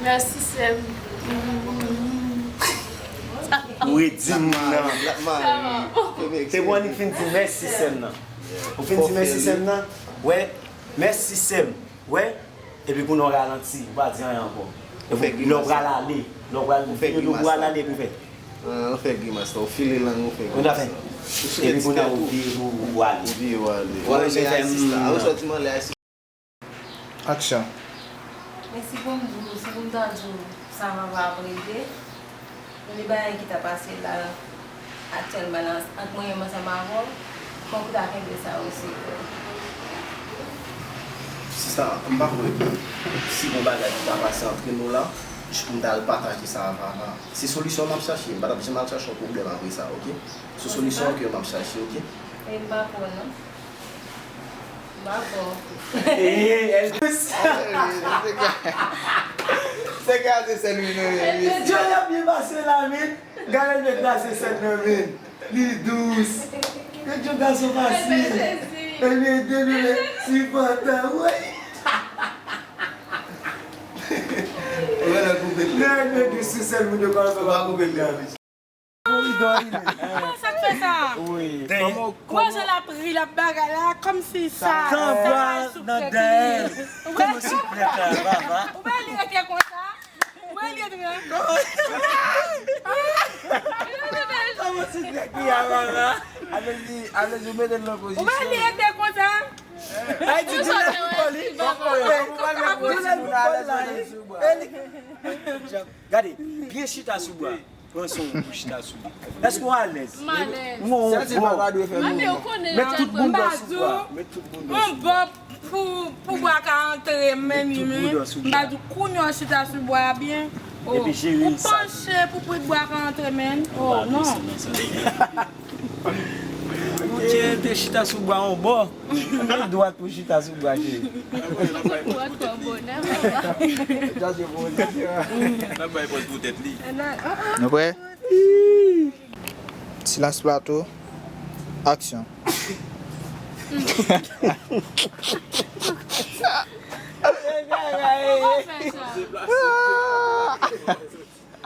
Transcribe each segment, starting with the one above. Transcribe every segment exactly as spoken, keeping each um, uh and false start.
Mèsi, sè m. Ou redi m nan. Te bon, annik fin di mèsi, sè m nan. Ou fin di mèsi, sè m nan? Wè, mèsi, sè m. Wè, epi kounye a w ralanti, ou pa di anyen ankò. Epi lè w pral ale, lè w pral, lè w pral ale, epi w fè. Ou fè grimas la, ou file lang, ou fè grimas la. Ou sou tèt ti tèt ou. Epi kounye a w vire pou ou ale. Ou vire w ale. Ou ale fè asistan. Ou sòti m anlè asistan. Aksyon. Men si pou m di w, si pou m ta di w sa Vava ap regle, li bagay ki ta pase la aktyèlman la ant mwen menm ansanm avè w, fòk ou ta kenbe sa ou se frè. Sista, m pa kwè si gon bagay ki ta pase antre nou la, jis pou m ta al pataje sa a Vava. Se solisyon m ap chache, m pa t ap janm al chache yon pwoblèm apre sa, oke? Se solisyon ke m ap chache, oke? E m pa kwè non. M pa kwè. Eee, Elvis! Se kraze sèn wi non men. Djòl ap byen pase la men. Gade l met kraze sèn nan men. Li dous. Gade yon gason fasil. Ebyen ede nou men. Sipote woy. Nèg yo di sou sèn moun yo kòmanse pa koupe l la. Kòman sa k fè sa? Ou wè jan l ap ri, l ap bagay la, kòmsi sa, sa pa sou prèt li. Ou wè? Ou wè li rete konsa? Ou wè li rete konsa? Kòman sou prèt li a, Vava? Avèk li, avèk li, ou mete l nan pozisyon. Ou wè li rete konsa? Ay, di, di lèl pou kò li. Di lèl pou kò l la. Gade, byen chita sou bwa. Pran son pou chita sou li. Èske w alèz? M alèz. Ou wè yon bò. Met tout bounda sou bwa. Met tout bounda sou bwa. Yon bò pou, pou bwa ka antre men li men. M pa di w kounye w chita sou bwa a byen. Epi jere sa. Ou panche pou pwit bwa ka antre men. Oh non. Ou te, te chita sou bwa yon bò. Men dwat pou chita sou bwa, cheri. Ou twò bonè, papa. N ap bay pòz pou tèt li. Nou prè? Silans plato. Aksyon.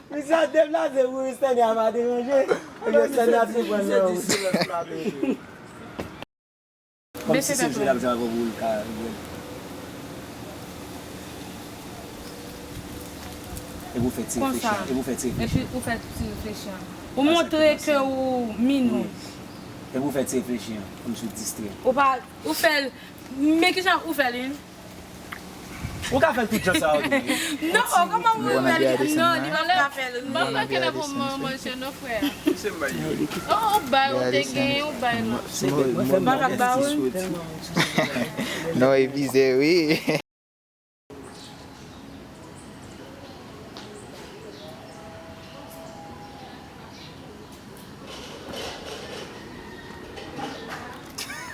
Misye ap deplase pou Stanley a pa deranje. Ebyen Stanley ap siprann nan wout. Kòmsi se jwe l ap jwe avè w pou l ka jwe. Epi w fè ti reflechi an. Epi w fè ti reflechi an. Epi w fè ti reflechi an. Ou montre ke ou minm. Epi w fè ti reflechi an. Kòmsi w distrè. Ou pa, ou fè l. Men kijan ou fè l, wi? Ou ka fè l tout jan sa yo tou. Non, kòman ou wè li? Non, li pa ka fè l. M pa kwè ke nan pou mwen manje non, frè. Oh, ou bay, ou te genyen, ou bay non. M pa ka ba ou. Non, e vize, wi.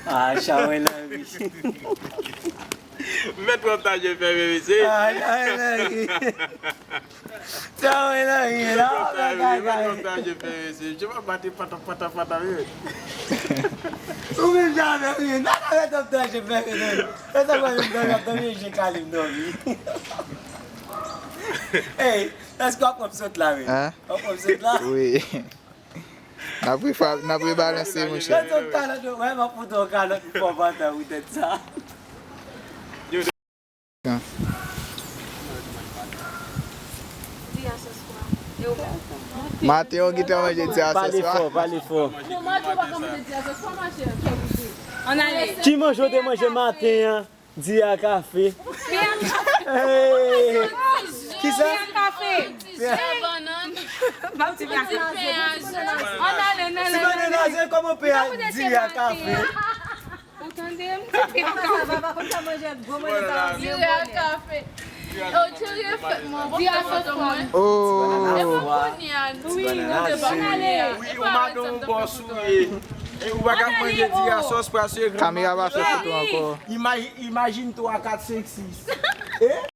Ah, Chawen Lanri. Mèt w ap taje fè bebe se. Ah, Chawen Lanri. Chawen Lanri la. Mèt w ap taje fè bebe se. Je vais battre pata pata pata bebe. Ou menm Chawen Lanri. Nan nan mèt w ap taje fè bebe. E sa mwen menm dòmi ap dòmi je kale m dòmi. Ey, èske w ap pran sot la menm? W ap pran sot la? Wi. N ap refa-, n ap rebalanse, monchè. Mete yon kalòt, wè, m ap fout yon kalòt pou fè w pantan pou tèt sa. Maten, ou gentan manje di aswè swa? Pale fò, pale fò. Non, maten, ou pa ka manje di aswè swa, machè. Ki manje w te manje maten an? Di a kafe. Hey! Kisa? Kafe. Ti bannann. Ti pen a jus. Ann ale, ann ale. Ti bannann a jus, kòman pen a di a kafe? Ou tande m? Ti pen a kafe. Di a kafe. Yo, cheri, efèkman, di a kafe. Oh. E pou kounye a, wi, ann ale. Wi, ou madanm ou bòs ou ye. E ou pa ka manje di a sòs paske kamera pa fè foto ankò. Imaj-, imajin twa, kat, senk, sis.